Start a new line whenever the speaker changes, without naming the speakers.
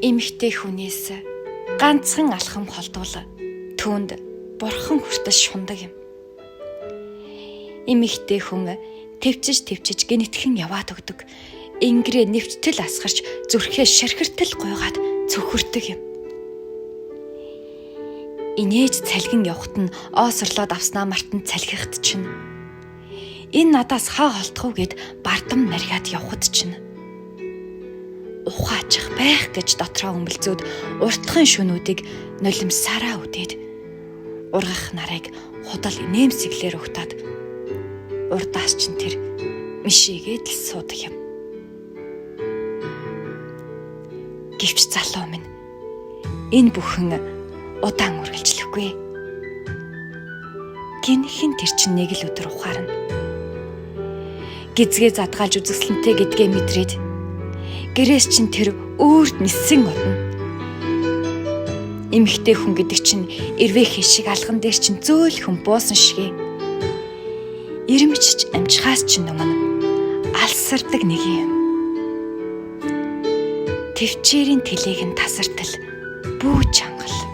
Эмэгтэй хүнээс ганцхан алхам холдвол түүнд бурхан хүртэл шундаг юм. Эмэгтэй хүн төвчж төвчж гинэтхэн яваад өгдөг. Ингэрээ нэвчтэл асгарч зүрхээ шархиртэл гуйгаад цөхөрдөг юм. Инээж цалгин явхад нь оосорлоод авснаа мартан цалхихт чинь. Энэ надаас хаа холдох уу гэд бардам нархиад явхад чинь. Ухаачих байх гэж дотроо өмлзөөд уртхан шөнүүдийг нулимсараа үдээд ургах нарыг худал инээмсэглэр угтаад урдаас чинь тэр мишигээд л суудаг юм. Гэвч залуу минь энэ бүхэн удаан үргэлжлэхгүй. Гинхэн тэр чинь нэг л өдөр ухаарна. Гизгээ задгаалж үзэсгэлэнтэй гэдгээ мэдрээд гэрээс чинь тэр өөрт ниссэн одно. Эмэгтэй хүн гэдэг чинь эрвэх шиг алган дээр чинь зөөлхөн буусан шигэ. Ирмэчж амжихаас чинь өмнө алсардаг нэг юм. Төвчээрийн тэлээг нь тасартал бүү чангал.